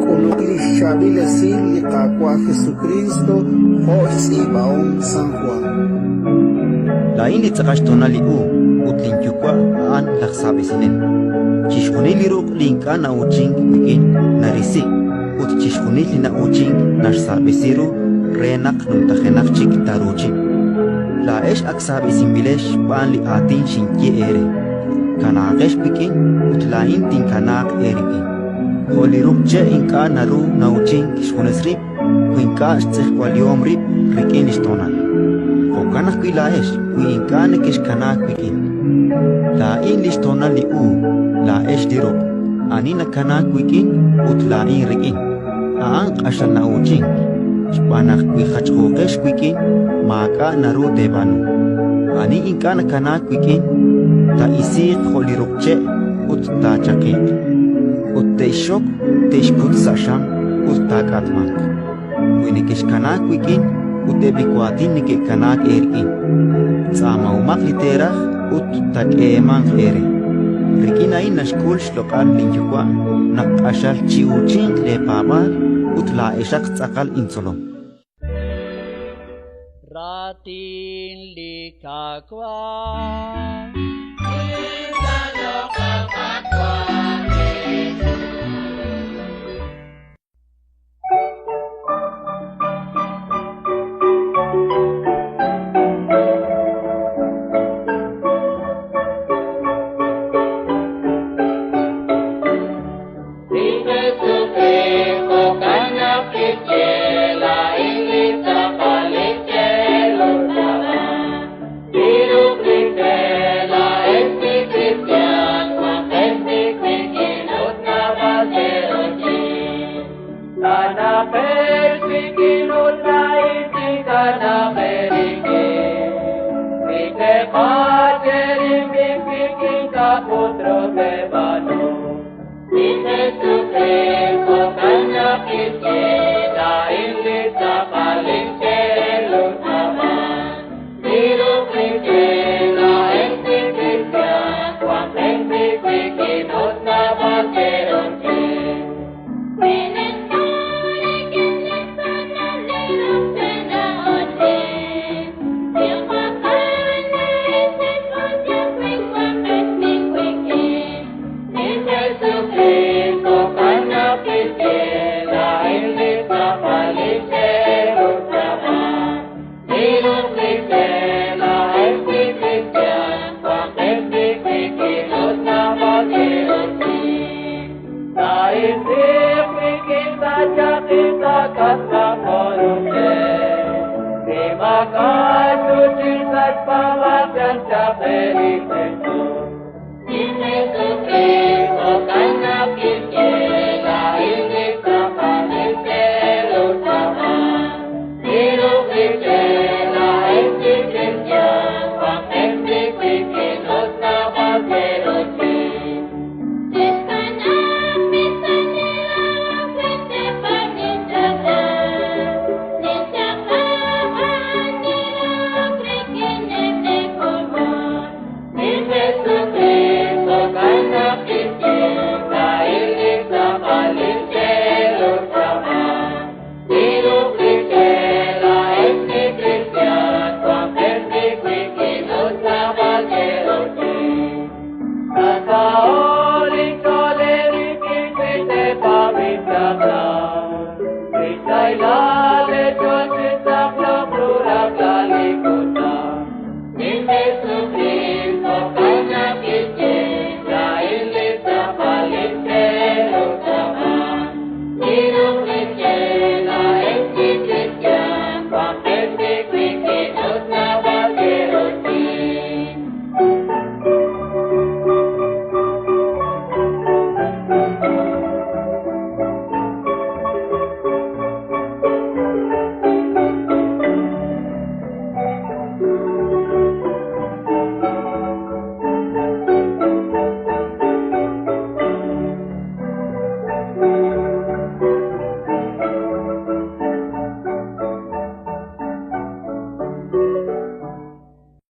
K'uluk li xChaab'il Esil li Qaawa' Jesukriist jo' xtz'iib'ahom San Jwan. Laa'in li tz'aqal xtoonal li uub' ut linYuwa' a'an laj saab'esinel. Chixjunil li ruq' li ink'a' na'uuchink wik'in narisi, ut chixjunil li na'uuchink naxsaab'esi ru re naq numtajenaq chik taaruuchin. Laa'ex ak saab'esinb'ilex xb'aan li aatin xinye eere. Kanaaqex wik'in ut laa'in tinkanaaq eerik'in. Jo' li ruq' che' ink'a' naru na'uuchink xjunes rib' wi ink'a' xtz'ejwalihom rib' rik'in li xtoonal, jo'kan ajwi' laa'ex wi ink'a' nekexkanaak wik'in. Laa'in li xtoonal li uub', laa'ex li ruq'. Ani nakanaak wik'in ut laa'in rik'in, a'an q'axal na'uuchink, xb'aan naq wi jachjooqex wik'in, maak'a' naru teeb'aanu. Ani ink'a' nakanaak wik'in, taa'isiiq jo' li ruq' che' ut taachaqiq. Ut te'xxok, te'xkut sa' xam ut taak'atmanq. Wi nekexkanaak wik'in ut eb' li waatin neke'kanaak eerik'in, tz'aamahomaq li teeraj ut taak'eemanq eere. Rik'in a'in naxk'ul xloq'al linYuwa' naq q'axal chi'uuchinq leepaab'aal ut laa'exaq tz'aqal intzolom. Raatin li Qaawa'.